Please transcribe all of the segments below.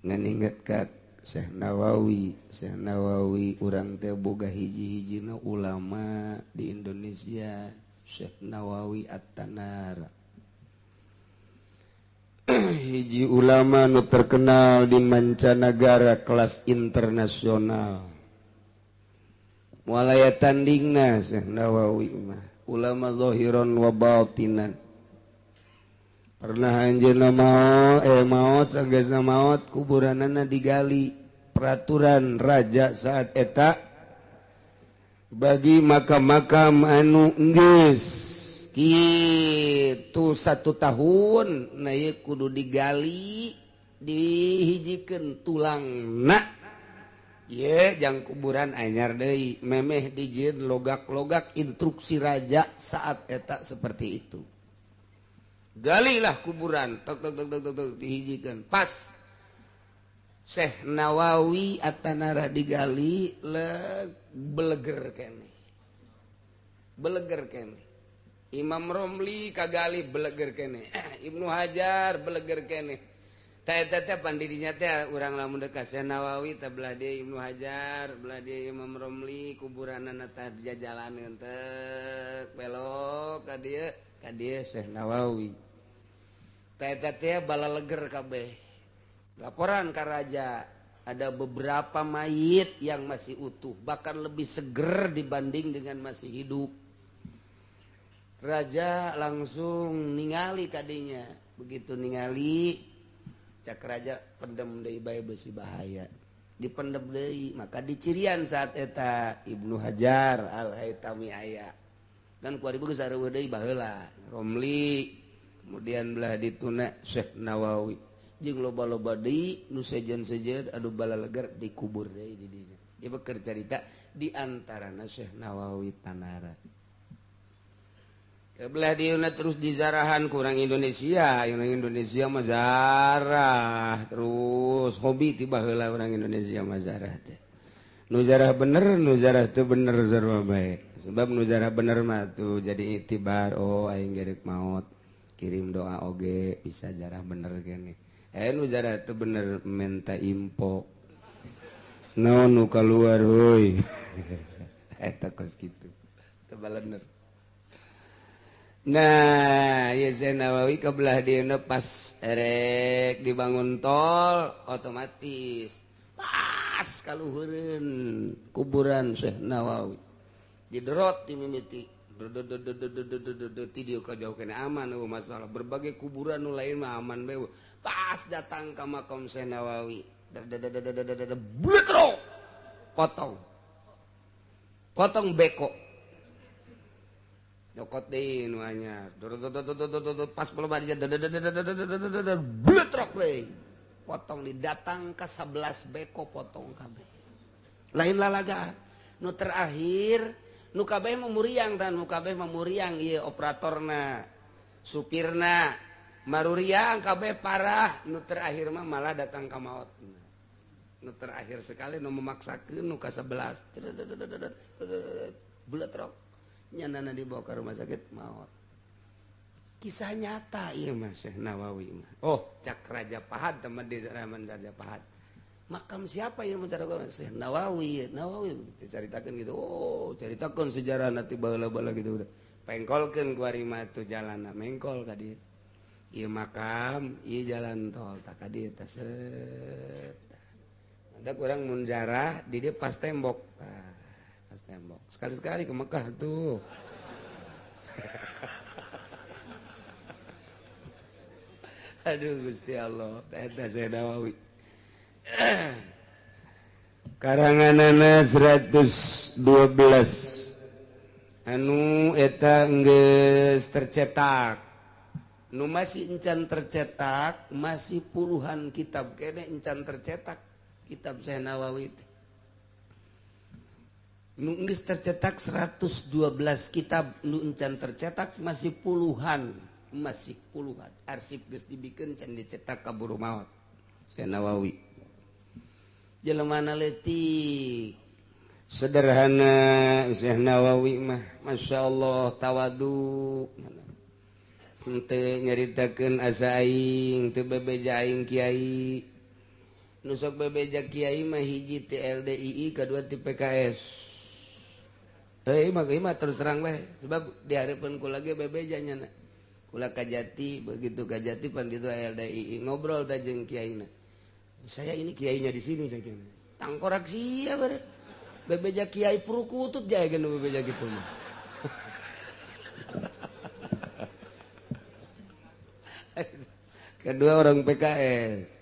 Ngan inget ka Syekh Nawawi. Syekh Nawawi urang teh boga hiji-hijina ulama di Indonesia, Syekh Nawawi At-Tanara. Hiji ulama nu terkenal di mancanagara kelas internasional. Moal aya tandingna Syekh Nawawi mah, ulama zahiran wa batinan. Pernah anjeunna maot, maot sanggeusna maot kuburanana digali. Peraturan raja saat eta bagi makam-makam anu geus kitu 1 tahun na ieu kudu digali, dihijikeun tulangna. Ye jang kuburan anyar deui memeh dijieun logak-logak, instruksi raja saat eta seperti itu. Galilah kuburan tok tok tok tok tok, tok dihijikan pas Syekh Nawawi At-Tanara digali leg beleger kene, beleger kene. Imam Romli kagali beleger kene, Ibnu Hajar beleger kene. Teh teh teh pandidinya teh urang lamun dekat Syekh Nawawi teh belah dieu Ibnu Hajar, belah dieu Imam Romli, kuburanana teh jajalaneun teh belok ka dieu, ka dieu Syekh Nawawi. Teh teh teh balaleger kabeh. Laporan ka raja, ada beberapa mayit yang masih utuh, bahkan lebih seger dibanding dengan masih hidup. Raja langsung ningali kadinya. Begitu ningali, cak raja pendem deui bae besi bahaya. Dipendem deui, maka dicirian saat eta Ibnu Hajar Al-Haitami aya. Dan ku ari geus areueuh deui baheula Romli, kemudian belah dituna Syekh Nawawi. Jeung loba-loba deui nu sejen-sejen anu balaleger dikubur deui di dinya. Ieu keur carita di antarana Syekh Nawawi Tanara. Kebelah dieuna terus dizarahan ku urang Indonesia, urang Indonesia mah zarah terus hobi ti baheula urang Indonesia mah zarah teh. Nu zarah bener, nu zarah teu bener sarua bae. Sebab nu zarah bener mah tuh jadi itibar, oh aing gerek maot, kirim doa oge bisa zarah bener kene. Nu zarah teu bener menta info. Naon nu kaluar heuy. Eta kos kitu. Teu balener. Nah, ya Syekh Nawawi kebelah dieuna pas erek dibangun tol otomatis pas kaluhureun kuburan Syekh Nawawi. Diderot dimimiti. Ti dieu ka jauh kene aman eueuh masalah. Berbagai kuburan nu lain mah aman bae. Pas datang ka makam Syekh Nawawi, bletro. Potong. Potong beko. Nyokot deui nu anyar. Pas peloba dia bletrok deui. Potong didatang ka 11 beko potong kabeh. Lain lalagaan. Nu terakhir nu kabeh mah muriang dan nu kabeh mah muriang ieu operatorna, supirna, maruriang kabeh parah. Nu terakhir mah malah datang ka maot. Nu terakhir sekali nu memaksakeun nu ka 11. Bletrok. Nyanana dibawa ke rumah sakit maot. Kisah nyata ieu mah Syekh Nawawi mah. Oh, cak Raja Pahad teman di zaman Raja Pahad. Makam siapa yang mencari Syekh Nawawi? Nawawi dicaritakeun gitu. Oh, caritakeun sejarah nanti baheula-baheula gitu udah. Pengkolkeun ku ari mah tuh jalanna mengkol ka dieu. Ieu makam, ieu jalan tol tak ka dieu teh set. Ada kurang mun jarah di dieu pas tembok. Tah, pas tembok. Sekali-sekali ke Mekah tuh. Aduh Gusti Allah, eta Syekh Nawawi. Karanganana 112 anu eta geus tercetak. Nu masih encan tercetak, masih puluhan kitab kene encan tercetak kitab Syekh Nawawi teh. Nu geus tercetak 112 kitab, nu encan tercetak masih puluhan, masih puluhan. Arsip geus dibikeun can dicetak kaburu maot Syekh Nawawi. Jelemana leutik sederhana Syekh Nawawi mah, Masya Allah tawadu. Henteu nyaritakeun asa aing, teu bebeja aing kiai. Nu sok bebeja kiai mah hiji ti LDII, kedua ti PKS. Heuh mah terus terang bae sebab di hareupeun kula ge bebeja nya. Kula Kajati, begitu Kajati pan ditu LDII ngobrol tah jeung kiaina. Saya ini kiainya di sini saya kira. Tangkorak sia bare. Bebeja kiai purukutut jae geus bebeja kitu mah. Kedua orang PKS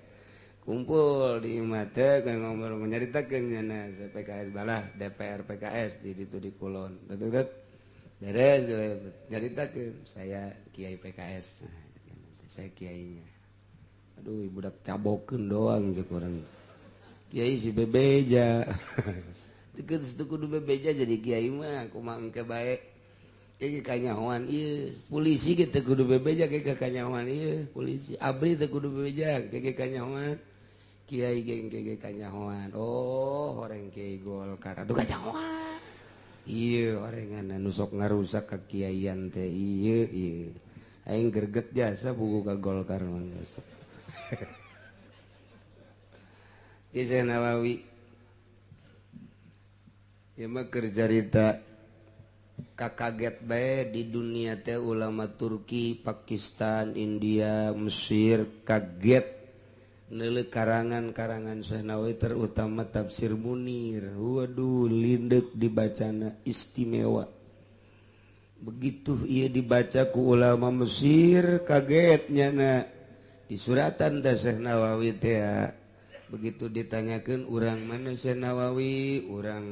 kumpul di imate ngobrol menyaritakeun nya PKS balah DPR PKS di ditu di Kulon. Betul beres nyaritakeun saya kiai PKS. Saya kiainya. Aduh budak cabokeun doang cek urang. Kiai si bebeja. Teu kudu bebeja jadi kiai mah kumaha engke bae. Kayak kanyahoan ieu polisi ge teu kudu bebeja kayak kanyahoan ieu polisi abri teu kudu bebeja kayak kanyahoan kiai ge kayak kanyahoan oh horeng kiai Golkar atuh kanyahoan ieu orengan anu sok ngarusak ka kiaian teh ieu ieu aing greget jasa buku ka Golkar mah sok. Ieu Nawawi ieu mah keur carita kaget bae di dunia teh ulama Turki, Pakistan, India, Mesir kaget neuleuh karangan-karangan Syekh Nawawi terutama tafsir Munir. Waduh lindeuk dibacana istimewa. Begitu ieu dibaca ku ulama Mesir kaget nyana di suratan teh Syekh Nawawi teh. Begitu ditanyakan orang mana Syekh Nawawi, orang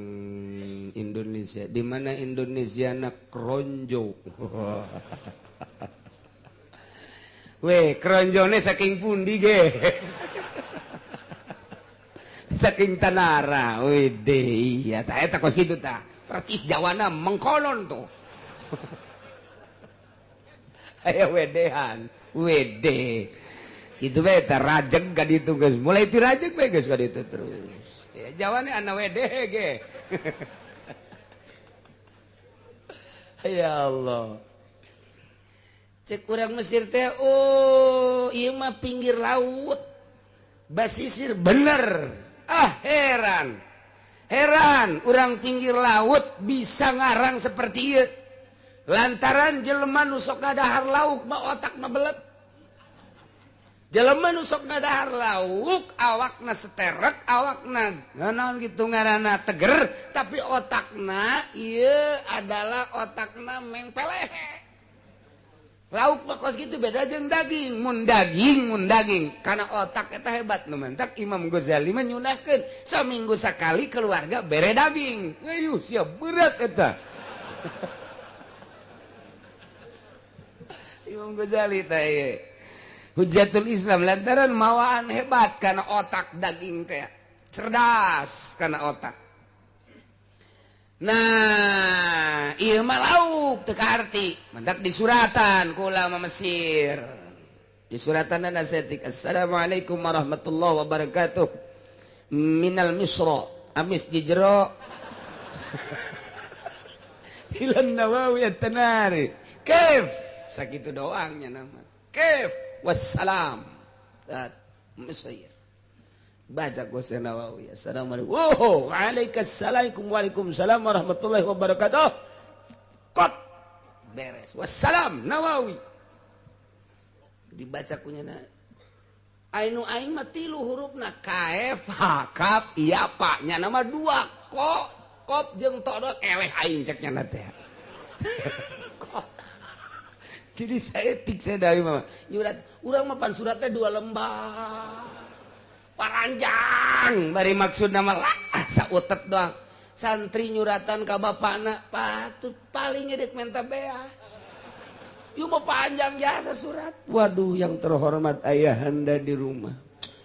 Indonesia. Di mana Indonesia nak kronjo. Weh, kronjone saking pundi ge. Saking Tanara. Wede, iya ta eta kos kitu ta. Percis Jawana mengkolon tuh. Aya wedehan, wede. Itu bae teh rajeg ka ditu geus mulai ti rajeg bae geus ka ditu terus. Ya jawane ana wede ge. Ya Allah. Cek urang Mesir teh oh ieu mah pinggir laut. Basisir bener. Ah heran. Heran urang pinggir laut bisa ngarang seperti ieu. Lantaran jelema nu sok ngadahar lauk mah otakna belet. Jelema nu sok ngadahar lauk awakna seterek awakna naon kitu ngaranna teger tapi otakna ieu adalah otakna mengpeleh. Lauk mah kos kitu beda jeung daging, mun daging karena otak eta hebat nu mantak Imam Ghazali mah nyunahkeun saminggu sakali keluarga bere daging. Ayuh siap berat eta. Imam Ghazali teh ieu Hujjatul Islam lantaran mawaan hebat karena otak daging teh cerdas karena otak. Nah, ieu mah lauk teu kaarti, mantak disuratan ku ulama Mesir. Disuratan saeutik Assalamualaikum warahmatullahi wabarakatuh. Minal Misra, amis di jero. Ilan Nawawi at-Tanari. Kaif? Sakitu doangnya nama. Kaif? Wassalam. Mesir. Baca ku Syekh Nawawi. Assalamualaikum. Oh, waalaikumsalam waalaikumsalam warahmatullahi wabarakatuh. Kot beres. Wassalam Nawawi. Dibaca kunyana. Ainu aing mah tilu hurufna K F H K iya pak nya nama dua ko kop jeung todot eleh aing cek nyana teh. Kok. Jadi saya tik saya dari mama nyurat urang mah pan suratnya 2 lembar paranjang bari maksud nama lah sautet doang santri nyuratan ka bapana patut paling ngedek menta beas yuk mau panjang jasa surat. Waduh yang terhormat ayahanda di rumah,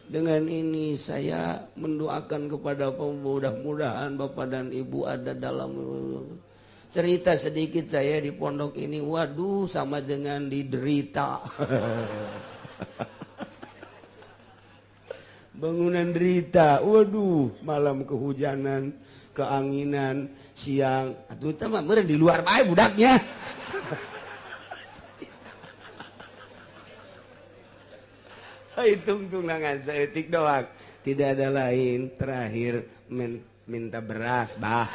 dengan ini saya mendoakan kepada mudah-mudahan bapak dan ibu ada dalam cerita sedikit saya di pondok ini, waduh sama dengan diderita. Bangunan derita, waduh malam kehujanan, keanginan, siang, atuh teh mah meureun di luar bae budaknya. Hitung-tungan saeutik doang. Tidak ada lain terakhir minta beras, bah.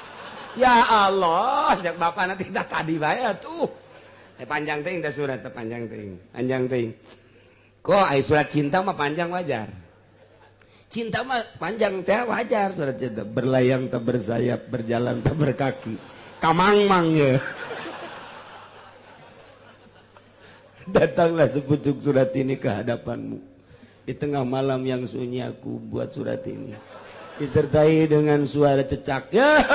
Ya Allah, cek bapak nanti tadi bae atuh. Panjang teuing teh surat teh panjang teuing. Panjang teuing. Kok ai surat cinta mah panjang wajar. Cinta mah panjang teh wajar surat cinta. Berlayang tak bersayap, berjalan tak berkaki. Kamangmang ya. Datanglah sepucuk surat ini ke hadapanmu. Di tengah malam yang sunyi aku buat surat ini. Disertai dengan suara cecak. Ya.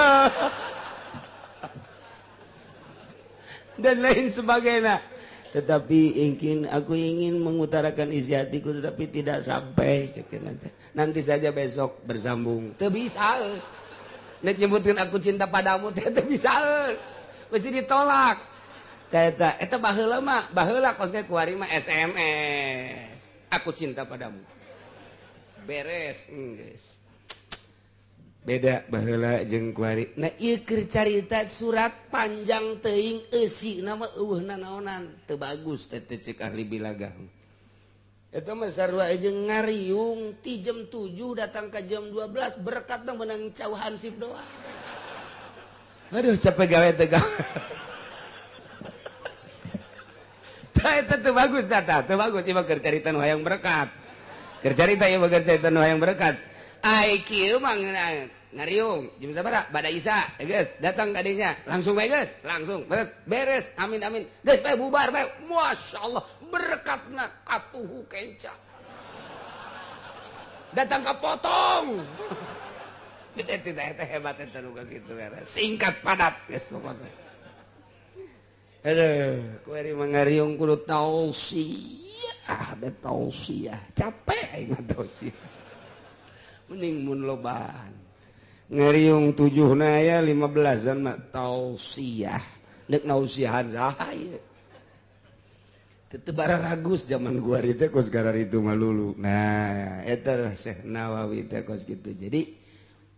Dan lain sebagainya. Tetapi aku ingin mengutarakan isi hatiku tetapi tidak sampai. Nanti saja besok bersambung. Teu bisa. Nek nyebutkeun aku cinta padamu teh teu bisa. Mesti ditolak. Eta eta baheula mah, baheula kos ge kuari mah SMS. Aku cinta padamu. Beres geus. Beda baheula jeung kuari. Nah ieu keur carita surat panjang teuing eusina mah eueuh nanaonan, teu bagus teh cek ahli bilagah. Eta mah sarua jeung ngariung ti jam 7 datang ka jam 12 berkatna meunang cau hansip doang. Aduh capek gawe teh gawe. Eta teu bagus data, teu bagus ieu mah keur carita nu hayang berkat. Keur carita ieu mah keur carita nu hayang berkat. Ai kieu mah ngariung jam sabaraha? Bada Isya, geus datang ka dinya, langsung bae geus, langsung beres, beres, amin amin. Geus bae bubar bae. Masyaallah, berkatna katuhu kenca. Datang ka potong. Eta teh hebat eta nu kitu singkat padat geus pokona. Aduh, kuari mangariung kudu tausiah, da tausiah. Capek aing mah tausiah. Mending mun lobaan. Ngariung 7 na aya 15-an mah tausiah. Deuk nausiahan saha ieu? Teu bararagus zaman gua teh kos gararitu mah lulu. Nah, eta Syekh Nawawi teh kos kitu. Jadi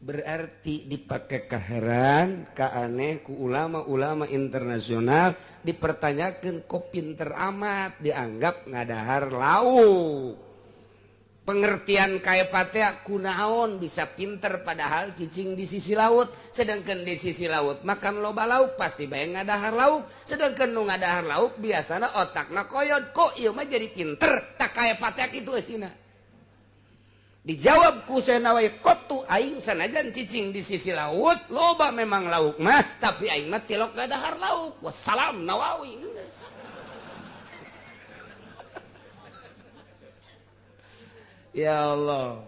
berarti dipakai kaheran, kaaneh ku ulama-ulama internasional dipertanyakan kok pinter amat dianggap ngadahar lauk. Pengertian kaepatea kunaon bisa pinter padahal cicing di sisi laut, sedangkan di sisi laut makan loba lauk pasti bae ngadahar lauk, sedangkan nu ngadahar lauk biasana otakna koyot kok ieu mah jadi pinter tak kaepatea kitu eusina. Dijawab ku Nawawi kotu aing sanajan cicing di sisi laut loba memang lauk mah tapi aing mah tilok ngadahar lauk. Wassalam Nawawi. Ya Allah.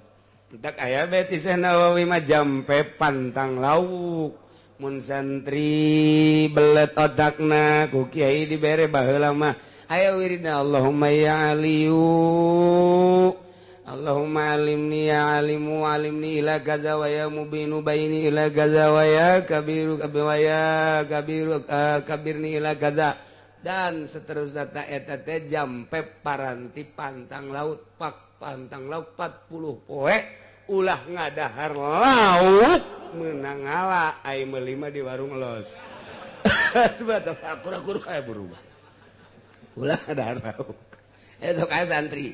Tak aya beti Syekh Nawawi mah jampe pantang lauk. Mun santri belet otakna ku kiai dibere baheula mah aya wiridna Allahumma ya aliyu Allahumma alimni ya alimu alimni ila kaza wa ya mubinu baini ila kaza wa ya kabiru wa ya kabiru kabirni ila kaza dan seterusnya ta eta teh jampe paranti pantang laut pak pantang laut 40 poe ulah ngadahar laut meunang ngala ai meuli mah di warung los. Akur-akur kae berubah. Ulah ngadahar laut. Eta kae santri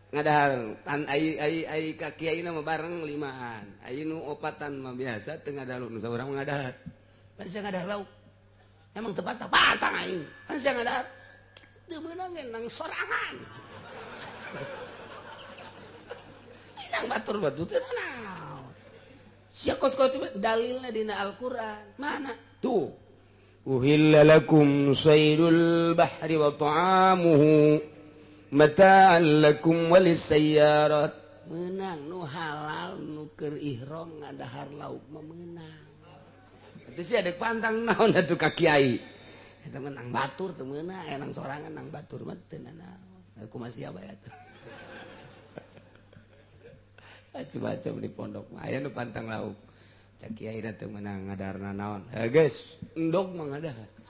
ngadahar pan ai ai ai ka kiai mah bareng limaan ai nu opatan mah biasa teu ngadahar nu saurang ngadahar pan sia ngadahar lauk emang teu patang aing pan sia ngadahar teu meunang nang sorangan nang batur batu teu naon sia kos-kos dalilna dina Al-Qur'an mana tuh uhilla lakum saydul bahri wa ta'amuhu mata'an lakum walisayyarat menang nu halal nu keur ihram ngadahar lauk mah meunang atuh sia deuk pantang naon atuh ka kiai eta menang batur teu meunang aya nang sorangan nang batur mah teu nanaon aku masih bae atuh macam-macam di pondok mah aya nu pantang lauk cak kiai teu meunang ngadarna naon heuh geus endog mah ngadahar.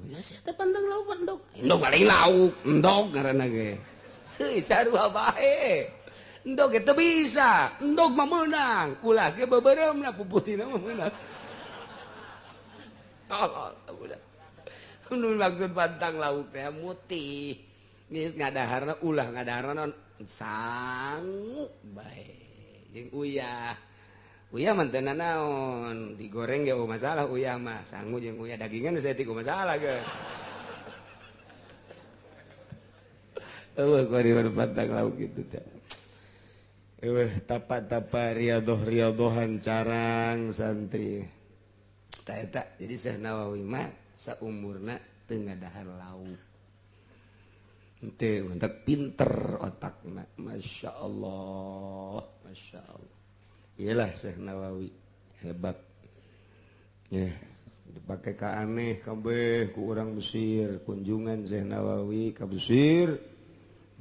Ya sia teh pantang lauk endog. Endog paling lauk, endog ngaranna ge. Heuh sarua bae. Endog ge teu bisa, endog mah meunang. Ulah ge beubeuremna puputina mah meunang. Tolol budak. Nu maksud pantang lauk teh mutih. Geus ngadaharna ulah ngadaharna non sangu bae jeung uyah. Uyah mah teu nanaon, digoreng ge masalah uyah mah, sangu jeung uyah dagingan saya teu masalah ge. Eueuh kuari pantang lauk kitu teh. Eueuh tapa-tapa riadoh-riadohan carang santri. Tah eta jadi Syekh Nawawi mah saumurna teu ngadahar lauk. Henteu mantak pinter otakna. Masya Allah, Masya Allah. Iyalah Syekh Nawawi hebat. Ya, dipakai ka aneh kabeh ku urang Mesir, kunjungan Syekh Nawawi ka Mesir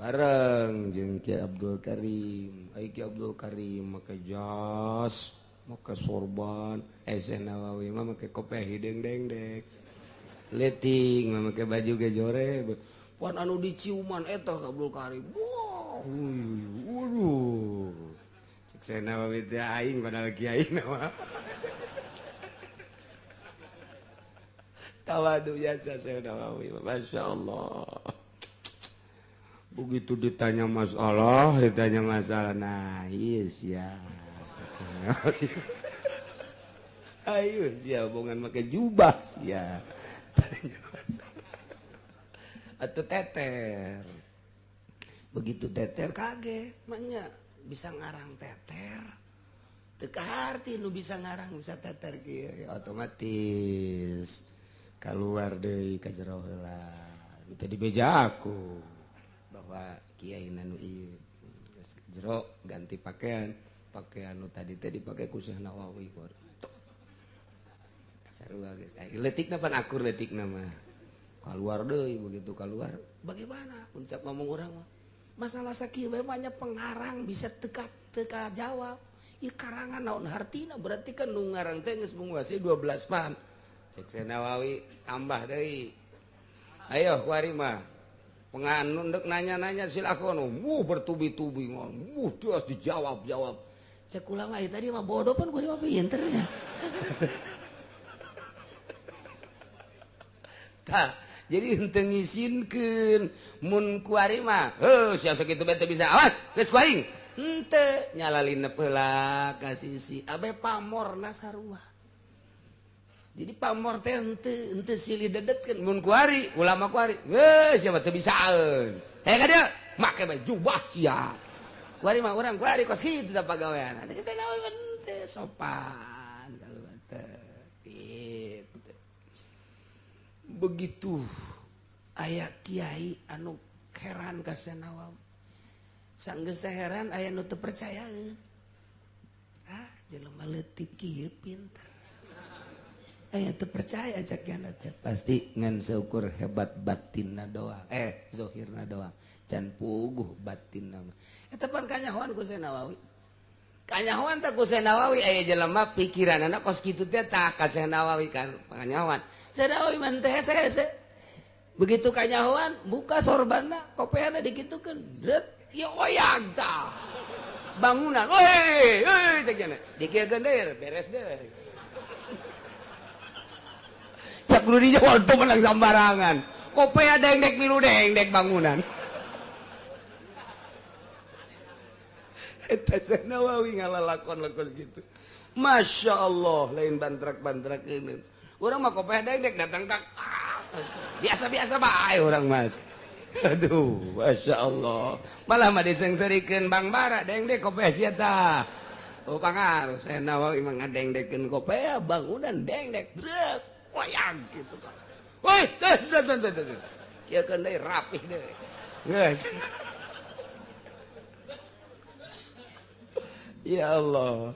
bareng jeung Ki Abdul Karim. Ai Ki Abdul Karim make jas, make sorban, Syekh Nawawi mah make kopiah hideung dengdek. Leutik mah make baju ge jore. Pan anu diciuman eta Abdul Karim. Wah, waduh. Cek Syekh Nawawi teh aing padahal kiai mah. Tawadu jasa Syekh Nawawi, Masya Allah. Begitu ditanya masalah, nah iya sia. Ayo sia, bongan make jubah sia. Tanya masalah. Atau teter. Begitu teter kaget, maknya bisa ngarang teter. Teu kaharti nu bisa ngarang bisa teter kieu, ya otomatis keluar deui ka jero heula. Teu dibeja aku bahwa kiai nanu ieu geus jero ganti pakaian, pakaian nu tadi teh dipake ku Syekh Nawawi. Sarua geus. Leutikna pan akur leutikna mah. Keluar deui, begitu keluar bagaimana? Puncak ngomong urang mah. Masalah sakieu bae banyak pengarang bisa teka jawab. Ieu karangan naon hartina, berarti kan nu ngarang teh geus menguasai 12 paham. Cek Syekh Nawawi tambah deui. Ayo kuari mah. Penganun dek nanya-nanya silakon, wuh bertubi-tubi, wuh terus dijawab-jawab. Cek ulama tadi mah bodoh pun gue mah pinternya. Tah, jadi henteu ngisinkeun mun kuari mah, heuh sia sakitu bae teu bisa, awas geus ku aing. Henteu nyalalinep heula ka sisi, abe pamorna sarua. Jadi pamor teh henteu silih dedetkeun mun kuari, ulama kuari, heuh sia mah teu bisaeun. Heh ka dieu, make bae jubah sia. Kuari mah urang kuari kos kitu tah pagawean. Teh Syekh Nawawi henteu sopan kalau teh. Gitu. Begitu aya kiai anu heran ka Syekh Nawawi. Sanggeus heran aya nu teu percayaeun. Ah, jelema leutik kieu pinter. Aya teu percaya cak kiana teh. Pasti ngan seukur hebat batinna doang. Zohirna doang. Can puguh batinna mah. Eta pan kanyahoan ku Syekh Nawawi. Kanyahoan teh ku Syekh Nawawi aya jelema pikiranana kos kitu teh tah ka Syekh Nawawi kan kanyahoan. Syekh Nawawi mah teh hese-hese. Begitu kanyahoan buka sorbanna, kopeana dikitukeun, dret, ya oyag tah. Bangunan, woi, woi cek kiana. Dikieukeun deui, beres deui. Cak kudu dijawab tuh menang sambarangan. Kopea dengdek milu dengdek bangunan. Eta Syekh Nawawi ngalalakon-lakon gitu. Masya Allah, lain bantrak-bantrak ini. Urang mah kopea dengdek datang ka biasa-biasa bae urang mah. Aduh, Masya Allah. Malah mah disengserikeun Bang Bara dengdek kopea sia tah. Oh pangaruh Syekh Nawawi mah ngadengdekeun kopea bangunan dengdek drek. Wayang gitu kan. Woi, teh teh teh teh. Kieu keun deui rapih deui. Geus. Ya Allah.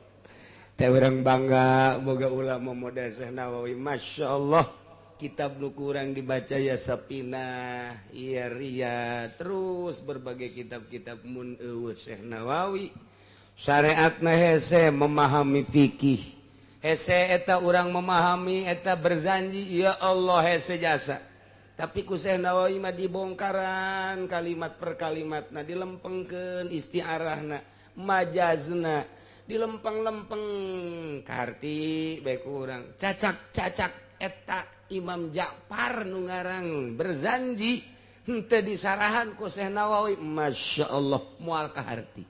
Teh urang bangga boga ulama model Syekh Nawawi. Masya Allah. Kitab nu kurang dibaca ya Sapinah, ya Riyad, terus berbagai kitab-kitab mun eueuh Syekh Nawawi. Syariatna hese memahami fikih. Hese eta urang memahami eta berzanji ya Allah hese jasa. Tapi ku Syekh Nawawi mah dibongkaran kalimat per kalimatna, dilempengkeun istiarahna, majazna, dilempeng-lempeng karti bae ku urang. Cacak-cacak eta Imam Ja'far nu ngarang berzanji Henteu disarahan ku Syekh Nawawi, Masya Allah moal kaharti.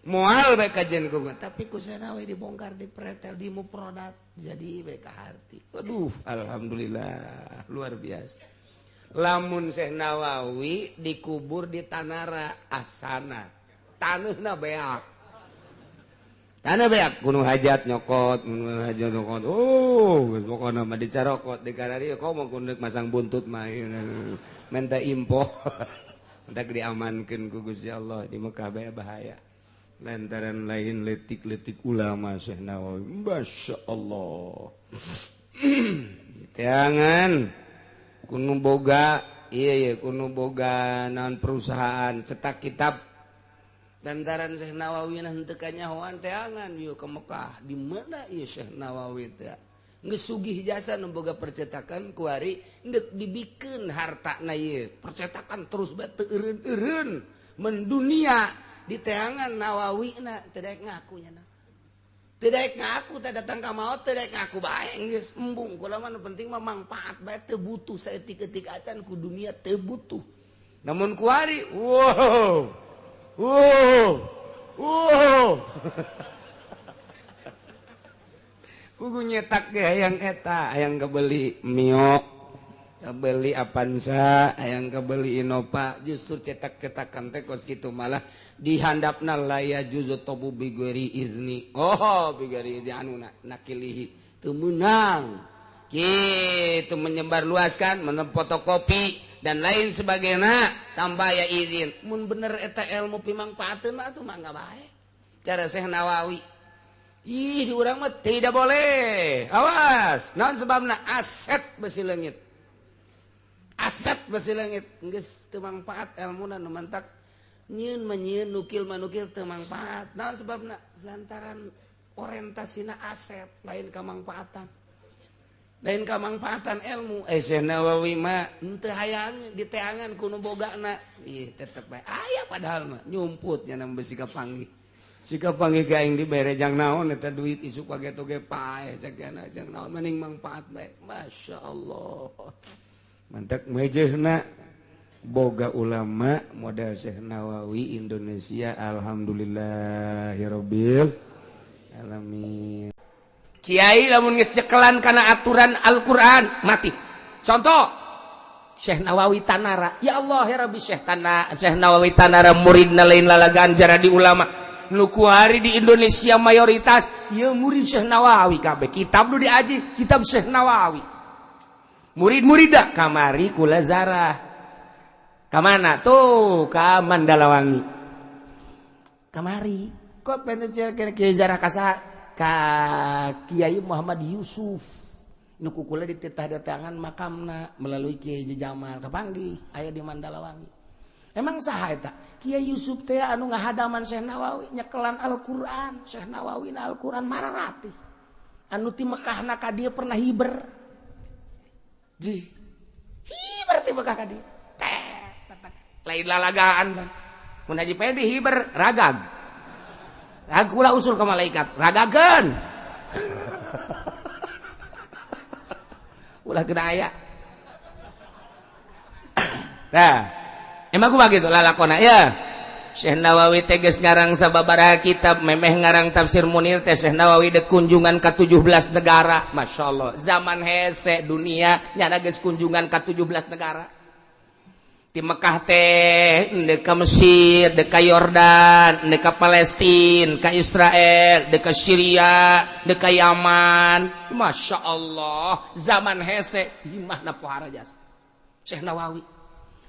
Moal bae kajen ku, tapi ku Syekh Nawawi dibongkar, dipretel, dimuprodat jadi bae kaharti. Aduh, alhamdulillah luar biasa. Lamun Syekh Nawawi dikubur di Tanara asana, taneuhna beak. Tanah beak kuno hajat nyokot, kuno hajat nyokot. Oh, geus pokona mah dicarokot di kararieu komo kudu masang buntut mah minta info. Entak diamankeun ku Gusti Allah di Mekah bae bahaya. Lantaran lain letik-letik ulama Syekh Nawawi. Masya Allah. Jangan kuno boga, iya iya kuno boga naon perusahaan cetak kitab. Lantaran Syekh Nawawi henteu kanyahoan teangan yeuh ke Mekah. Di mana ieu Syekh Nawawi teh? Geus sugih jasa nu boga percetakan kuari deuk dibikeun hartana ieu. Percetakan terus bae teu eureun-eureun mendunia di teangan Nawawi na teu daek ngaku nya. Teu daek ngaku teh datang ka maot teu daek ngaku bae geus embung kula mah nu penting mah mangpaat bae teu butuh saeutik-eutik acan ku dunia teu butuh. Namun kuari wow wow wow kudu nyetak ge hayang eta, hayang kebeli Mio, kebeli Avanza, hayang kebeli Innova, justru cetak-cetakan teh kos kitu malah dihandapna la yajuzu tabu bighairi izni. Oh, bighairi izni anu nakilihi teu meunang. Kitu menyebarluaskan, memfotokopi dan lain sebagainya tanpa aya izin. Mun bener eta ilmu pimangpaateun mah atuh mangga bae. Cara Syekh Nawawi. Ih, di urang mah tidak boleh. Awas, naon sebabna aset besi leungit. Aset besi leungit geus teu mangpaat elmuna nu mantak nyieun mah nyieun nukil mah nukil teu mangpaat. Naon sebabna? Lantaran orientasina aset lain kamangpaatan. Lain kamangpaatan ilmu. Syekh Nawawi mah henteu hayang diteangan ku nu bogana. Ih, tetep bae aya padahal mah nyumput nya besi kapanggih. Sikap panggih ka aing dibere jang naon eta duit isuk pageto ge paeh cakana jang naon mending mangpaat bae. Masya Allah. Mantak mejehna boga ulama model Syekh Nawawi Indonesia alhamdulillahirabbil alamin. Kiai lamun geus cekelan kana aturan Al-Qur'an mati. Contoh Syekh Nawawi Tanara. Ya Allah ya Rabbi Syekh Syekh Nawawi Tanara muridna lain lalagaan jara di ulama. Nu kuari di Indonesia mayoritas ya murid Syekh Nawawi kabeh. Kitab nu diaji kitab Syekh Nawawi. Murid-murida kamari kula zarah. Ka mana tuh? Ka Mandalawangi. Kamari kok pengen kiai zarah ka saha? Ka Kiai Muhammad Yusuf. Nu kukula dititah datangan makamna melalui Kiai Jamal kapanggih aya di Mandalawangi. Emang saha eta? Kiai Yusuf teh anu ngahadaman Syekh Nawawi nyekelan Al-Qur'an. Syekh Nawawi na Al-Qur'an mararatih. Anu ti Mekahna ka dieu pernah hiber. Ji. Hiber ti Mekah ka dieu. Teh lain lalagaan. Mun Haji Pendi hiber ragag. Kula usul ke malaikat, ragageun. Ulah kena aya. Nah, emang kumaha kitu lalakona ya? Syekh Nawawi teh geus ngarang sababaraha kitab, memeh ngarang tafsir Munir teh Syekh Nawawi dek kunjungan ka 17 negara. Masya Allah, zaman hese dunia nyana geus kunjungan ka 17 negara. Di Mekah teh dek ka Mesir, dek ka Yordan, dek ka Palestina, ka Israel, dek ka Syria, dek ka Yaman. Masya Allah, zaman hese imahna pohara jasa Syekh Nawawi.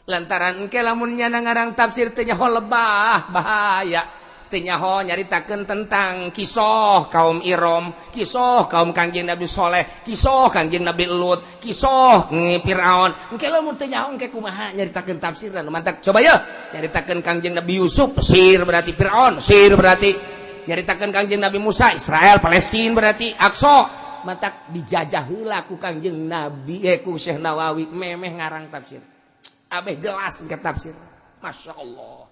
Lantaran engke lamun nyana ngarang tafsir teu nyaho lebah, bahaya. Teu nyaho nyaritakeun tentang kisah kaum Irom, kisah kaum Kangjeng Nabi Soleh, kisah Kangjeng Nabi Lut, kisah Firaun. Engke lamun teu nyaho engke kumaha nyaritakeun tafsirna nu mantak. Coba yeuh nyaritakeun Kangjeng Nabi Yusuf, Mesir berarti Firaun, Mesir berarti. Nyaritakeun Kangjeng Nabi Musa, Israel, Palestina berarti Aqsa. Mantak dijajah heula ku Kangjeng Nabi ku Syekh Nawawi memeh ngarang tafsir. Abeh jelas ke tafsir. Masya Allah.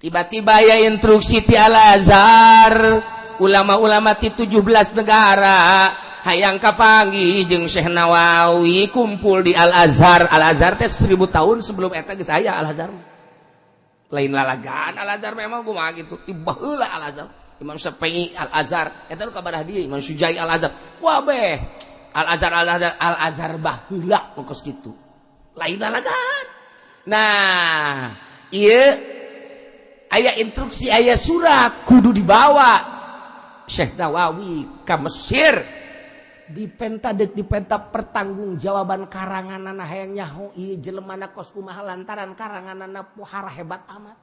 Tiba-tiba ya instruksi ti Al Azhar, ulama-ulama ti 17 negara Hayang kapanggih jeung Syekh Nawawi kumpul di Al-Azhar. Al-Azhar teh 1000 tahun sebelum eta geus aya Al-Azhar. Lain lalagaan Al-Azhar memang kumaha kitu. Ti baheula Al-Azhar. Imam Syafi'i Al-Azhar eta nu kabarah dieu Imam Sujai Al-Azhar. Wah beh. Al-Azhar Al-Azhar Al-Azhar baheula nu kos kitu. Lain lalagaan. Nah, ieu aya instruksi aya surat kudu dibawa Syekh Nawawi ka Mesir dipenta deuk dipenta pertanggungjawaban karanganana hayang nyaho ieu jelemana kos kumaha lantaran karanganana pohara hebat amat.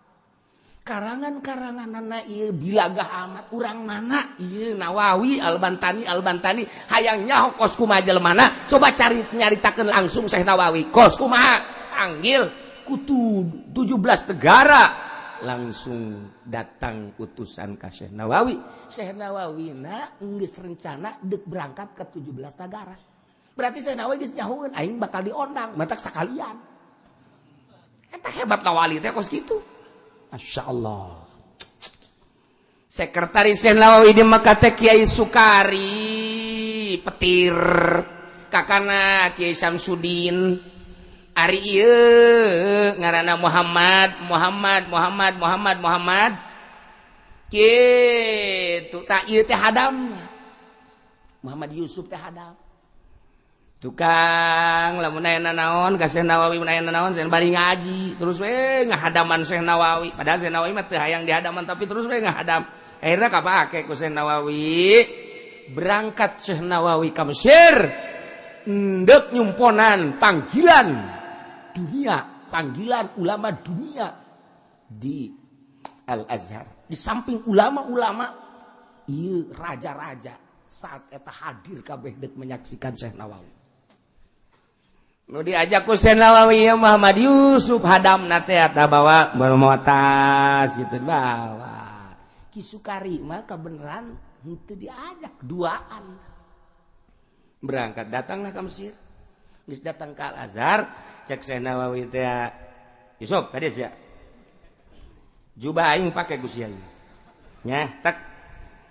Karangan-karanganana ieu bilagah amat urang mana ieu Nawawi Al-Bantani Al-Bantani hayang nyaho kos kumaha jelemana coba cari nyaritakeun langsung Syekh Nawawi kos kumaha panggil kutu 17 negara langsung datang utusan ka Syekh Nawawi. Syekh Nawawi na geus rencana deuk berangkat ke 17 negara. Berarti Syekh Nawawi geus nyahoeun aing bakal diondang matak sakalian. Eta hebat Nawawi teh kos kitu. Masya Allah. Sekretaris Syekh Nawawi di Mekah teh Kiai Sukari petir kakana Kiai Samsudin. Ari ieu ngaranna Muhammad Muhammad Muhammad Muhammad Muhammad kitu tah ieu teh hadam Muhammad Yusuf teh hadam tukang lamun aya naon ka Syekh Nawawi mun aya naon cenah bari ngaji terus we ngahadaman Syekh Nawawi padahal Syekh Nawawi mah teu hayang dihadaman tapi terus we ngahadam akhirna kapake ku Syekh Nawawi berangkat Syekh Nawawi ka Mesir ndek nyumponan panggilan dunia, panggilan ulama dunia di Al-Azhar. Di samping ulama-ulama, ieu raja-raja saat eta hadir kabeh deuk menyaksikan Syekh Nawawi. Nu diajak ku Syekh Nawawi ya Muhammad Yusuf hadamna teh eta bawa bawa tas gitu bawa. Ki Sukari mah kebenaran henteu diajak duaan. Berangkat datanglah ke Mesir. Geus datang ke Al-Azhar, cek Syekh Nawawi teh Yusuf tadi sia. Jubah aing pake ku sia ieu. Nya tak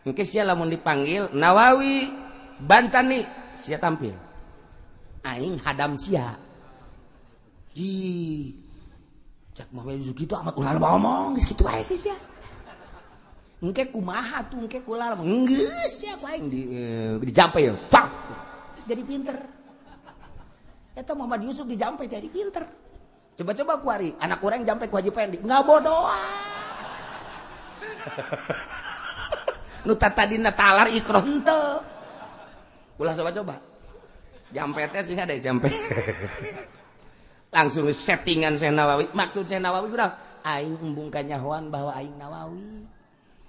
engke sia lamun dipanggil Nawawi Bantani sia tampil. Aing hadam sia. Ji cek Muhammad Yusuf kitu amat ulah ngomong geus kitu wae sih sia. Engke kumaha tuh engke kula geus sia ku aing di dijampe ye. Fak. Jadi pinter. Eta Muhammad Yusuf dijampe jadi pinter. Coba-coba kuari anak kurang jampe ku Haji Pendi ngabodoan. Nu tadina talar ikroh henteu. Ulah coba-coba. Jampe teh sih ada jampe. Langsung settingan Syekh Nawawi. Maksud Syekh Nawawi kurang aing embung kanyahoan bahwa aing Nawawi.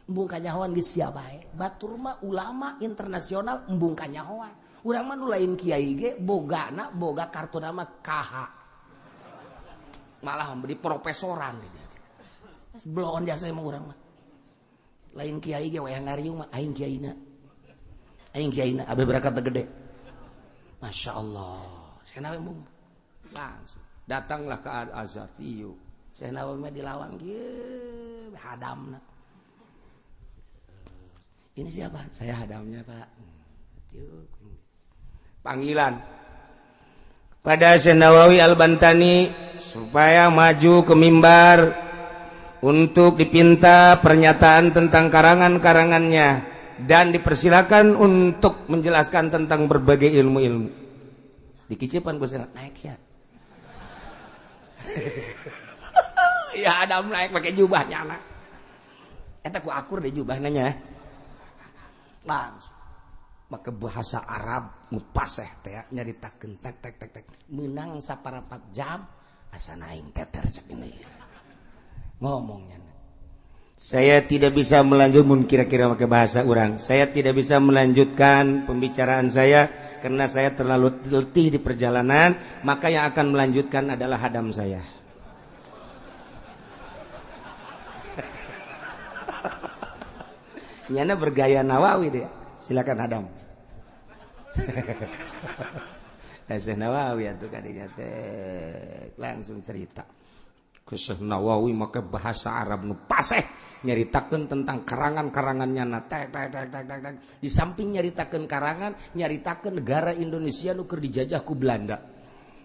Embung kanyahoan geus sia bae. Batur mah ulama internasional embung kanyahoan. Urang mah nu lain kiai ge bogana boga kartu nama KH. Malah beli profesoran di dia. Bloon jasa emang urang mah. Lain kiai ge wayah ngariung mah aing kiaina. Aing kiaina abe berangkat gede. Masya Allah. Syekh Nawawi mung langsung datanglah ke Al-Azhar. Ieu Syekh Nawawi mah di lawang kieu hadamna. Ini siapa? Saya hadamnya, Pak. Panggilan pada Syekh Nawawi Al-Bantani supaya maju ke mimbar untuk dipinta pernyataan tentang karangan-karangannya dan dipersilakan untuk menjelaskan tentang berbagai ilmu-ilmu. Dikicipan ku Syekh naik ya. Ya Adam naik pakai jubahnya anak. Eta ku akur deh jubahnya nya. Langsung maka bahasa Arab mupaseh teh nyaritakeun tek tek tek tek menang saparapat jam asa naing teter cek ini ngomongnya. Saya tidak bisa melanjutkan kira-kira pakai bahasa orang. Saya tidak bisa melanjutkan pembicaraan saya karena saya terlalu letih di perjalanan, maka yang akan melanjutkan adalah hadam saya. Nyana bergaya Nawawi deh. Silakan hadam. Syekh Nawawi atuh kadinya teh langsung cerita. Ke Syekh Nawawi make bahasa Arab nu paseh nyaritakeun tentang karangan-karangannya na tek tek tek tek tek. Di samping nyaritakeun karangan, nyaritakeun negara Indonesia nu keur dijajah ku Belanda.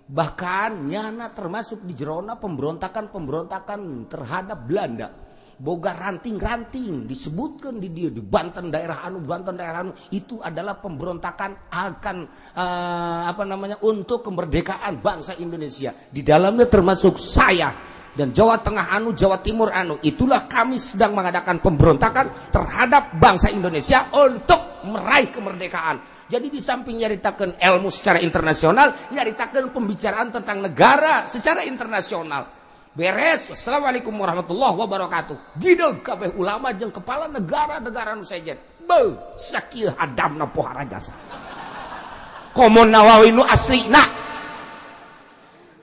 Bahkan nyana termasuk di jerona pemberontakan-pemberontakan terhadap Belanda. Boga ranting-ranting disebutkan di dia di Banten daerah anu, Banten daerah anu, itu adalah pemberontakan akan untuk kemerdekaan bangsa Indonesia. Di dalamnya termasuk saya dan Jawa Tengah anu, Jawa Timur anu. Itulah kami sedang mengadakan pemberontakan terhadap bangsa Indonesia untuk meraih kemerdekaan. Jadi di samping nyaritakan ilmu secara internasional, nyaritakan pembicaraan tentang negara secara internasional. Beres, wassalamualaikum warahmatullahi wabarakatuh. Gideg kabeh ulama jeung kepala negara-negara nu sejen. Beuh, sakieu hadamna pohara jasa. Komo Nawawi nu aslina.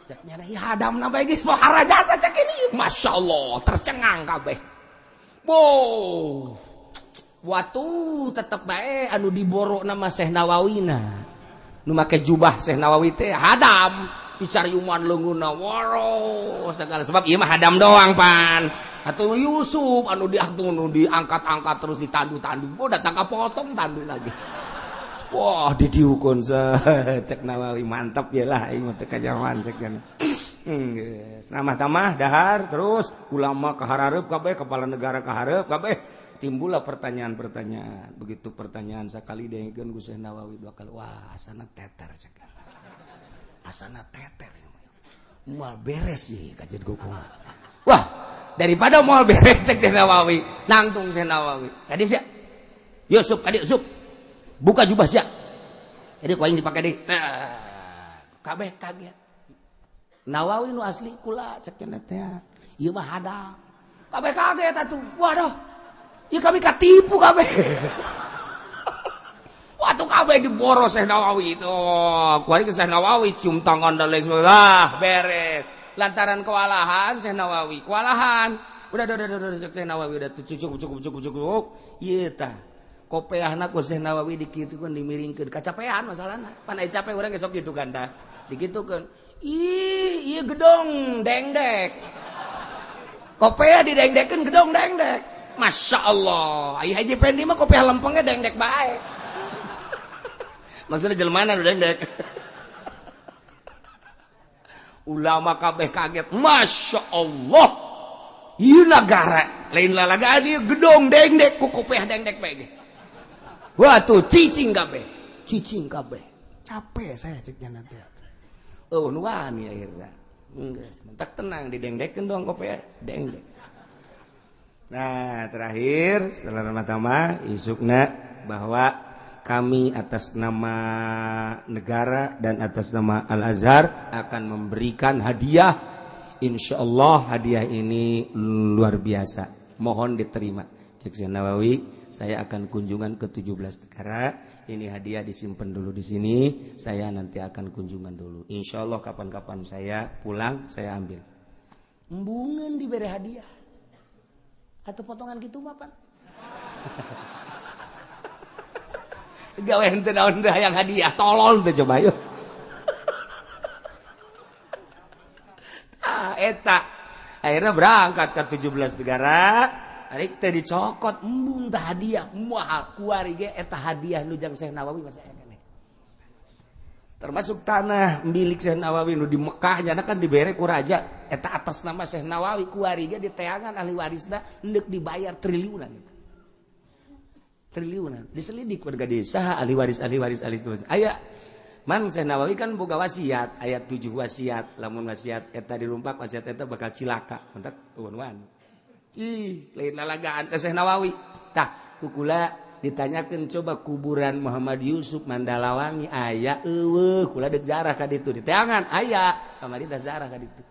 Cek nyana ieu hadamna bae geus pohara jasa cek ini. Masya Allah, tercengang kabeh. Boh. Watu tetep bae anu diboro nama Syekh Nawawina. Nu make jubah Syekh Nawawi teh hadam. Dicariuman leungeunna waro segala sebab ieu mah hadam doang pan. Atuh Yusuf anu diangkat diangkat-angkat terus ditandu-tandu. Oh datang ka potong tandu lagi. Wah didiukun cek Nawawi mantap ya lah aing mah teu kajaman cek nya. Geus ramah-tamah dahar terus ulama kahareup kabeh kepala negara kahareup kabeh timbullah pertanyaan-pertanyaan. Begitu pertanyaan sakali dengekeun ku Syekh Nawawi dua kali wah asana teter cek. Asana teter moal beres ye kajian kumaha. Wah, daripada moal beres cek Syekh Nawawi, nangtung Syekh Nawawi. Tadi sia. Yusuf kadi Yusuf. Buka jubah sia. Jadi ku aing dipake deui. Kabeh kaget. Nawawi nu asli kula cek cenah teh. Ieu mah hadam. Kabeh kaget atuh. Waduh. Ieu kami katipu kabeh. Waktu kabeh diboros Syekh Nawawi itu. Kuari ke Syekh Nawawi cium tangan dan lain sebagainya. Ah, beres. Lantaran kewalahan Syekh Nawawi, kewalahan. Udah Syekh Nawawi udah cukup. Ieu tah. Kopeahna ku Syekh Nawawi dikitukeun dimiringkeun. Kacapean masalahna. Pan aya capek urang gesok kitu kan tah. Dikitukeun. Ih, ieu gedong dengdek. Kopeah didengdekeun gedong dengdek. Masya Allah. Ai Haji Pendi mah kopeah lempengnya dengdek bae. Maksudnya jelmana udah dengdek. Ulama kabeh kaget. Masya Allah. Ieu nagara lain lalagaan ieu gedong dengdek ku kopeah dengdek bae ge. Wah tuh cicing kabeh. Cicing kabeh. Capek saya ceknya nanti. Oh nu wani akhirnya. Geus, mentak tenang didengdekeun dong kopeah dengdek. Nah, terakhir setelah ramah-tamah isukna bahwa kami atas nama negara dan atas nama Al-Azhar akan memberikan hadiah. Insya Allah hadiah ini luar biasa. Mohon diterima. Cek Syekh Nawawi, saya akan kunjungan ke 17 negara. Ini hadiah disimpan dulu di sini. Saya nanti akan kunjungan dulu. Insya Allah kapan-kapan saya pulang, saya ambil. Embungan diberi hadiah. Atau potongan gitu mah, Pan? Gawe henteu naon teh hayang hadiah, tolol teh coba yuk. Tah eta. Akhirnya berangkat ke 17 negara, ari teh dicokot embung tah hadiah moal kuari ge eta hadiah nu jang Syekh Nawawi masih aya keneh. Termasuk tanah milik Syekh Nawawi nu di Mekah nyana kan dibere ku raja eta atas nama Syekh Nawawi kuari ge diteangan ahli warisna endek dibayar triliunan eta. Triliunan diselidik warga desa ahli waris aya man Syekh Nawawi kan boga wasiat ayat 7 wasiat lamun wasiat eta dirumpak wasiat eta bakal cilaka mentak eueun ih lain lalagaan teh Syekh Nawawi tah kukula ditanyakeun coba kuburan Muhammad Yusuf Mandalawangi aya eueuh kula deuk jarah ka ditu diteangan aya kamari teh jarah ka ditu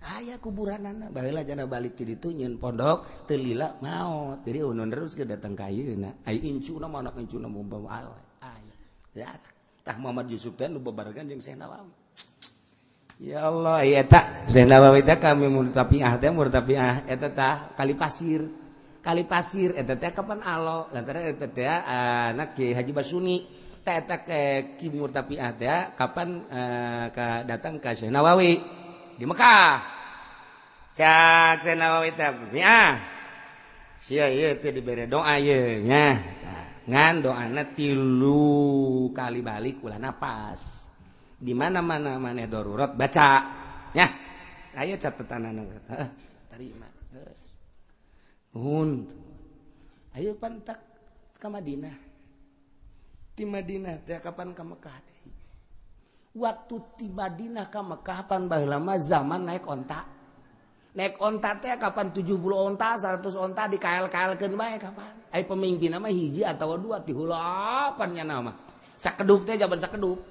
aya kuburanana baheula jana balik ti ditu nyeun pondok teu lila maot jadi unun terus ke datang ka ayeuna ai incuna mah anak incuna bawa aya ya tah Muhammad Yusuf teh nu babarengan jeung Syekh Nawawi ya Allah ieu eta Syekh Nawawi teh kami murtafiah teh murtafiah eta tah kali pasir eta teh kapan alo lantaran eta teh anak Ki Haji Basuni teh eta ke Ki Murtafiah teh kapan datang ka Syekh Nawawi di Mekah. Cak Syekh Nawawi teh ya. Sia ieu teh dibere doa ieu nya. Ngan doana 3 kali balik ulah napas. Di mana-mana maneh darurat baca nya. Aya catetanana heeh tarima. Nuhun. Ayo pantak ka Madinah. Ti Madinah teh kapan ka Mekah deui. Waktu ti Madinah ka Mekah pan baheula mah zaman naik onta. Naik onta teh kapan 70 onta, 100 onta dikael-kaelkeun bae kapan. Ai pemimpinna mah hiji atawa dua ti heula pan nya mah. Sakedup teh jaman sakedup.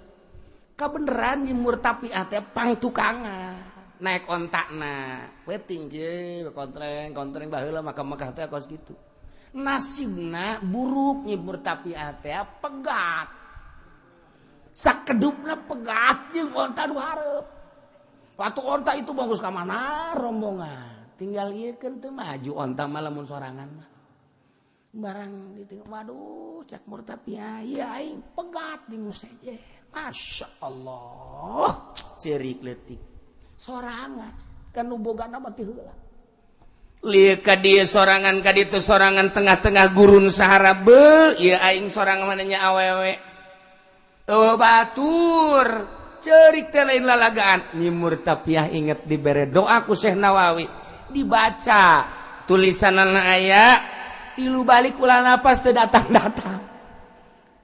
Kabeneran nyimur tapi teh pangtukangan. Naik ontakna, peuting kieu kontreng-kontreng baheula mah ka Mekah teh kos kitu. Nasibna buruk nyimur tapi teh pegat. Sakedupna pegat jeung onta nu hareup. Waktu onta itu bagus ka mana rombongan. Tinggal ieu keun teu maju onta mah lamun sorangan mah. Barang ditinggal waduh cak murtapia ieu aing pegat di seje. Masya Allah ceurik leutik. Sorangan kan nu bogana mah ti heula. Lieu ka dieu sorangan ka ditu sorangan tengah-tengah gurun Sahara beuh ieu aing sorangan mana nya awewe. Eueuh batur ceurik teh lain lalagaan nyimur tapiah inget dibere doa ku Syekh Nawawi dibaca tulisanana aya 3 balik ulah napas teu datang-datang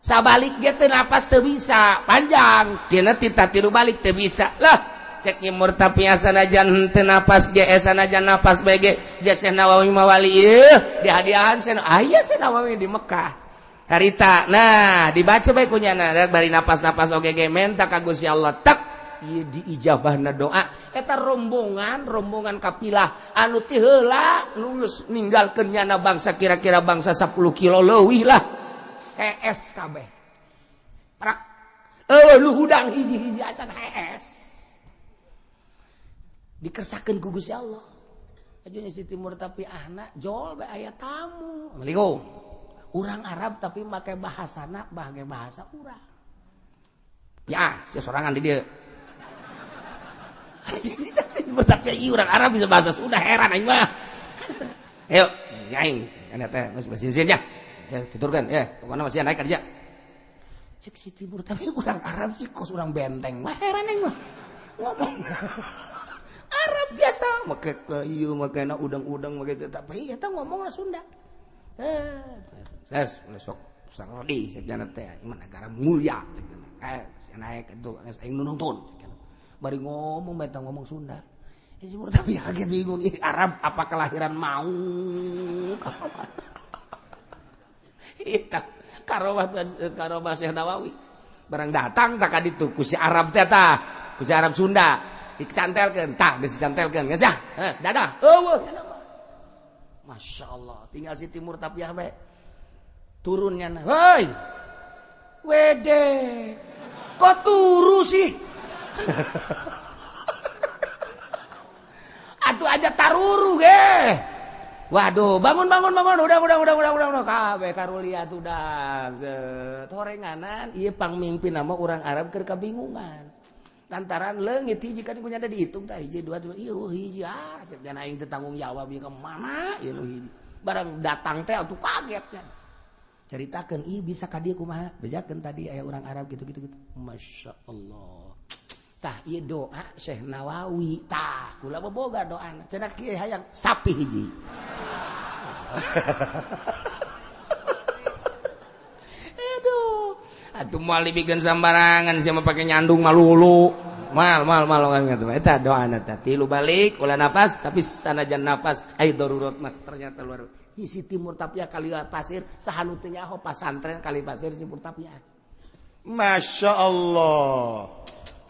sabalik ge teu napas teu bisa panjang cenah tita 3 balik teu bisa lah cek nyimur tapiah sanajan teu napas ge sanajan napas bae ge Syekh Nawawi mah wali ieu dihadiahan Syekh aya Syekh Nawawi di Mekah harita nah dibaca bae kunyana bari napas-napas oge ge menta ka Gusti Allah tak ieu diijabahna doa eta rombongan kapilah anu ti heula nu geus ninggalkeun nyana bangsa kira-kira bangsa 10 kilo leuwih lah hees kabeh prak eueuh lu hudang hiji-hiji acan hees dikersakeun ku Gusti Allah ajunya si Timur tapi anak jol bae aya tamu Assalamualaikum urang Arab tapi make bahasana make bahasa urang. Ya, sia sorangan di dieu. Tapi ieu urang Arab bisa bahasa Sunda heran aing mah. Ayo, aing nya teh geus basin-sin ya. Ya tuturkeun ya, pokona masih naik kerja. Cek si Timur tapi urang Arab sih kos urang benteng mah heran aing mah. Ngomong Arab biasa make ieu make na udang-udang make tapi eta ngomongna Sunda. Ses sok sarodi cek teh negara mulia cek naik itu aing nu nonton bari ngomong beta ngomong Sunda si tapi kaget bingung ih Arab apa kelahiran mau eta karomah Syekh Nawawi barang datang tak ka ditu ku si Arab teh tah ku si Arab Sunda dicantelkeun tah geus dicantelkeun geus ah geus dadah eueuh. Masya Allah, tinggal si Timur Tapiah bae. Turunnya, hei, wede, kok turu sih? Atuh aja taruru ge. Waduh, bangun, udah, kabeh karulia tuh dah. Torenganan, ieu pangmimpin nama orang Arab keur kabingungan. Lantaran leungit hiji kan kunyana dihitung tah hiji dua tilu ieu hiji ah cek dan aing teu tanggung jawab ieu ka mana ieu nu hiji. Barang datang teh atuh kaget kan. Caritakeun ih bisa ka dieu kumaha bejakeun tadi aya urang Arab gitu-gitu gitu. Masya Allah. Tah ieu doa Syekh Nawawi tah kula boga doana cenah kieu hayang sapi hiji. Aduh. Atuh moal dibikeun sambarangan sia mah pake nyandung malulu. Mal kan kitu. Eta doana teh 3 balik ulah napas tapi sanajan napas ai darurat mah ternyata luar. Sisi Timur Tapia kali pasir saha nu teu nyaho pasantren kali pasir Timur Tapia. Masya Allah.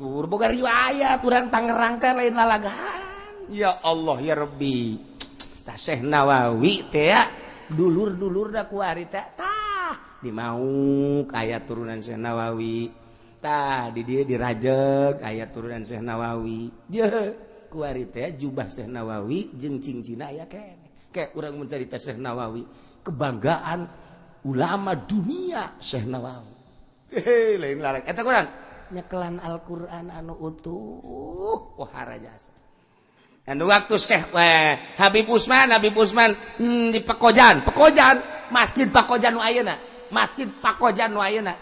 Tur boga riwayat urang Tangerang teh lain lalagaan. Ya Allah ya Rabbi. Tah Syekh Nawawi teh dulur-dulurna kuari teh tah di Mauk aya turunan Syekh Nawawi. Tah di dieu dirajeg aya turunan Syekh Nawawi. Dieu kuari teh jubah Syekh Nawawi jeung cincina aya keneh. Kayak urang mencerita Syekh Nawawi, kebanggaan ulama dunia Syekh Nawawi. Hei, lain lalek. Eta kurang nyekelan Al-Qur'an anu utuh wahara jasa. Dan waktu Syekh Habib Usman, Habib Usman di Pekojan, Pekojan, Masjid Pakojan nu ayeuna, Masjid Pakojan nu ayeuna.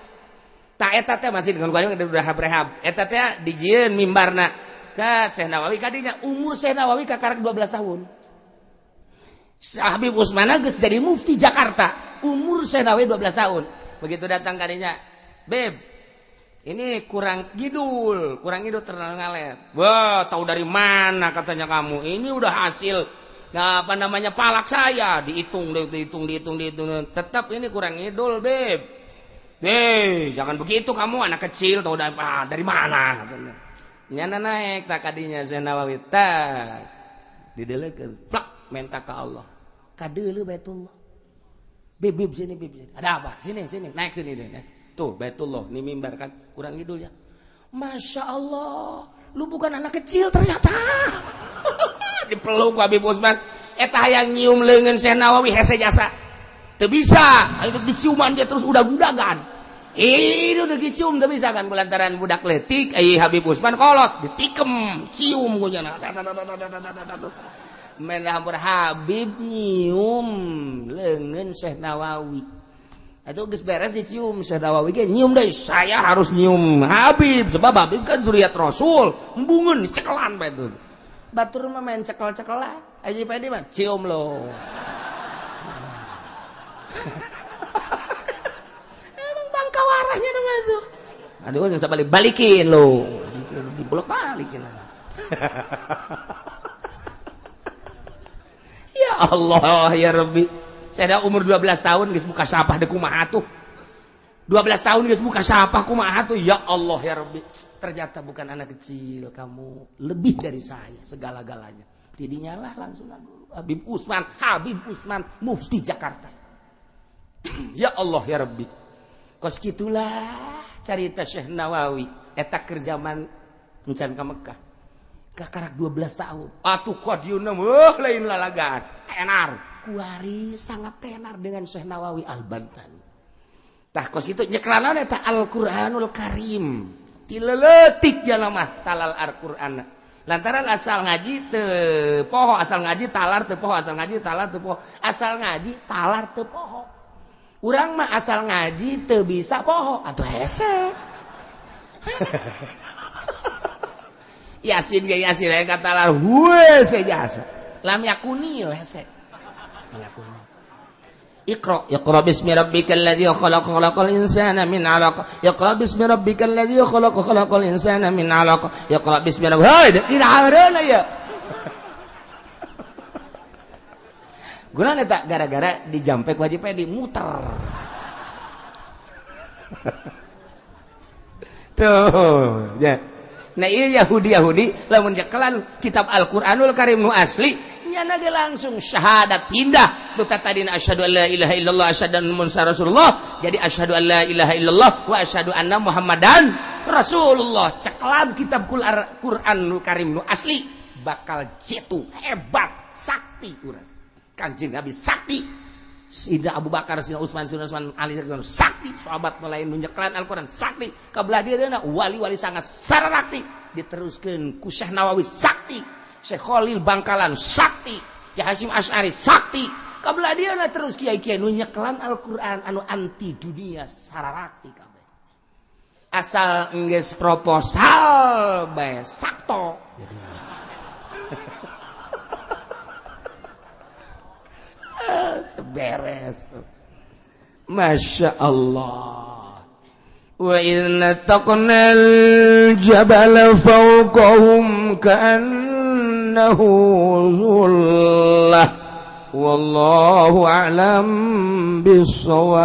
Tah eta teh masjid dengan udah rehab. Eta teh dijieun mimbarna. Ka Syekh Nawawi kadinya umur Syekh Nawawi kakarak 12 tahun. Habib Usman geus jadi mufti Jakarta, umur Syekh Nawawi 12 tahun. Begitu datang kadinya, "Beb, ini kurang kidul terlalu ngalet." Wah, tahu dari mana katanya kamu? Ini udah hasil, nah, apa namanya, palak saya dihitung, dihitung, dihitung, dihitung. Tetap ini kurang ngidul, Beb. Beb, jangan begitu kamu anak kecil, tahu dari, dari mana katanya. Nyana naik tak kadinya Syekh Nawawi tak didelekeun, plak minta ke Allah. Kadeuleu Baitullah. Beb, beb sini, beb sini. Ada apa? Sini, sini, naik sini deh. Naik. Tuh Baitullah, ini mimbar kan kurang ngidul ya. Masya Allah, lu bukan anak kecil ternyata. Dipeluk Habib Usman. Eta hayang nyium leungeun Syekh Nawawi hese jasa. Teu bisa, ayo diciuman dia terus udag-udagan. Ini udah dicium teu bisa kan kulantaran budak leutik ai Habib Usman kolot ditikem cium ku nya. Menambur Habib nyium leungeun Syekh Nawawi. Atau geus beres dicium Syekh Nawawi ge nyium deui, saya harus nyium Habib sebab Habib kan zuriat Rasul, embungeun dicekelan bae tuh. Batur mah main cekel-cekelan, aja pede mah cium lo. Emang bangka warahnya nama itu. Aduh, bisa balik-balikin lo. Dibolak-balikin. Ya Allah ya Rabbi. Saya umur 12 tahun geus buka sapah deui kumaha tuh. 12 tahun geus buka sapah kumaha tuh. Ya Allah ya Rabbi. Ternyata bukan anak kecil kamu, lebih dari saya segala-galanya. Tidinya lah langsung Habib Usman, Habib Usman mufti Jakarta. Ya Allah ya Rabbi. Kos kitulah carita Syekh Nawawi eta keur zaman encan ka Mekah. Kakarak 12 tahun. Atuh kadieu weuh lain lalagaan. Tenar. Kuari sangat tenar dengan Syekh Nawawi Al-Bantani. Tah kos kitu nyeklana eta Al-Qur'anul Karim. Ti leutik jalma mah talal Al-Qur'an. Lantaran asal ngaji teu poho, asal ngaji talar teu poho, asal ngaji talar teu poho, asal ngaji talar teu poho. Urang mah asal ngaji teu bisa poho atuh hese. Yasin ge Yasin aya katalar heueuh jasa. Lam yakunil hese. Iqra iqra bismi rabbikal ladzi khalaq khalaqal insana min 'alaq. Iqra bismi rabbikal ladzi khalaq khalaqal insana min 'alaq. Iqra bismi rabbikal heuh tidak hareuna ya. Gunana eta gara-gara dijampek wajib di muter. Tuh, ya. Nah iya Yahudi-Yahudi lamun nyekelan kitab Al-Qur'anul Karim nu asli nyana ge langsung syahadat pindah nu tadina asyhadu alla ilaha illallah asyhadu anna muhammadar rasulullah jadi asyhadu alla ilaha illallah wa asyhadu anna muhammadan rasulullah. Cekelan kitab Qur'anul Karim nu asli bakal jitu hebat sakti urang. Kanjeng Nabi sakti, Sidna Abu Bakar, Sidna Utsman, Sidna Utsman Ali sakti, sahabat mulai nu nyekelan Al-Qur'an sakti, kabelah dieuna wali-wali sangat sarakti, diteruskeun ku Syekh Nawawi sakti, Syekh Khalil Bangkalan sakti, Ki Hasyim Asy'ari sakti, kabelah dieuna terus kiai-kiai nu nyekelan Al-Qur'an anu anti dunia sarakti kabeh. Asal enggeus proposal bae sakto. Beres. Masya Allah. Wa idh taqnal jabala fawqahum ka'annahu zullah wallahu a'lam bissawab.